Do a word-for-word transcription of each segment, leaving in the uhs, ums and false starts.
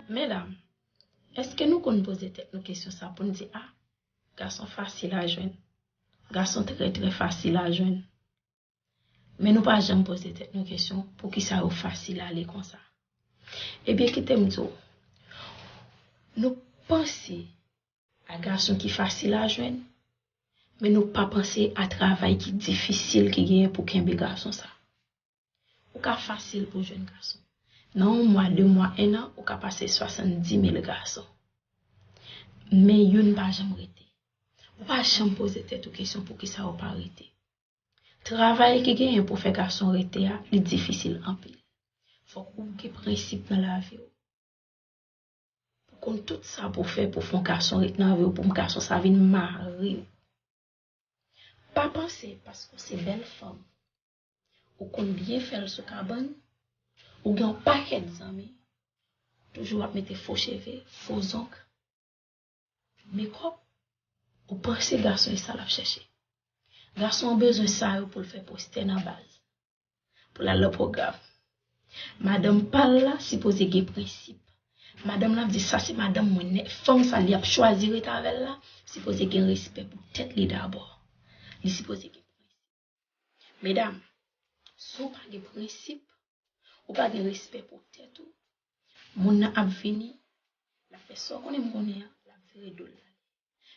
Medam, èske nou konn poze tèt nou kesyon sa pou n di, a, gason fasil a jwenn? Gason trè, trè fasil a jwenn. Men nou pa janm poze tèt nou kesyon poukisa yo fasil ale konsa. Ebyen, kite m di w, nou panse a gason ki fasil a jwenn, men nou pa panse a travay ki difisil ki genyen pou kenbe gason sa. Ou ka fasil pou jwenn gason. Nan yon mwa, de mwa, en an, ou ka pase swasanndimil gason. Men youn pa janm rete. Ou pa janm poze tèt ou kesyon poukisa yo pa rete. Travay ki genyen pou fè gason rete a, li difisil anpil. Fòk ou gen prensip nan lavi w. Pou konn tout sa pou fè pou fè yon gason ret nan vi w, pou gason sa vin mari w. Pa panse paske w se bèl fanm, ou konn byen fè l sou kabann, ou gen yon pakèt zanmi, toujou ap mete fo cheve, fo zong, mekòp, ou panse gason e sa l ap chèche. Gason an bezwen sa yo pou l fè postè nan baz, pou l al nan pwogram. Madanm pa l la sipoze gen prensip. Madanm la di, sa se madanm mwen nèt. Fanm sa li ap chwazi ret avè l la sipoze gen respè pou tèt li dabò. Li sipoze gen prensip. Medam, si w pa gen prensip, ou pa gen respè pou tèt ou, moun nan ap vini, l ap fè sa w konnen m konnen an, l ap vire do l ale.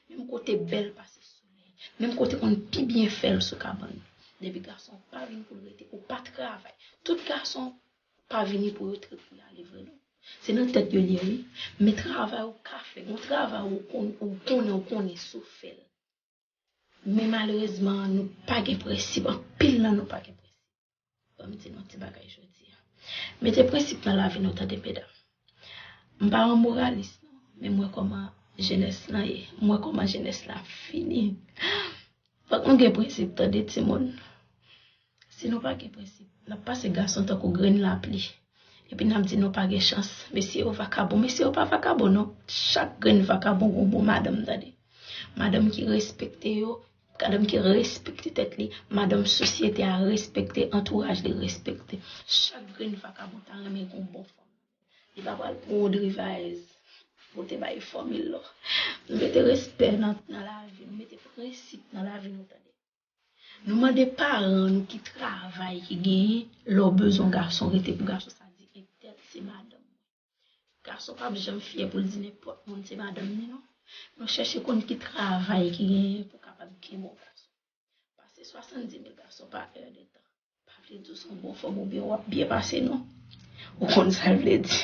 Menm kote bèl pase solèy, menm kote konn pi byen fè l sou kabann. Depi gason pa vin pou l rete, ou pa travay. Tout gason pa vini pou yo trip pou y ale vre non. Se nan tèt yo l ye wi. Men travay ou ka fè, gon travay ou konn, ou konnen, ou konnen si w fè l. Men malerezman, nou pa gen prensip, anpil nan nou pa gen prensip. Ban m di nou ti bagay jodi a. Mete prensip nan lavi nou tande medam. M pa yon moralis non, men m wè kòman jenès lan ye. M wè kòman jenès la fini. Fòk nou gen prensip tande timoun. Si nou pa gen prensip, n ap pase gason tankou grenn lapli. Epi n ap di nou pa gen chans. Mesye yo vakabon. Mesye yo pa vakabon non. Chak grenn vakabon gon bon madanm tande. Madanm ki respekte yo, madanm ki respekte tèt li, madanm sosyete a respekte, antouraj li respekte. Chak grenn vakabon ta renmen gon bon fanm. Li pa pral pran yon drivayèz pou te bay fanmi l lò. Nou mete respè nan, nan lavi, nou mete prensip nan lavi nou tande. Nou mande paran nou ki travay ki genyen lè w bezwen gason rete pou gason sa di entèl se madanm mwen. Gason p ap janm fyè pou l di nenpòt moun se madanm li non. Nou chèche konn ki travay ki genyen pou w kapab gen bon gason. Pase swasanndimil gason pa èdtan pa vle di w se yon bon fanm oubyen w ap byen pase non. Ou konn sa l vle di.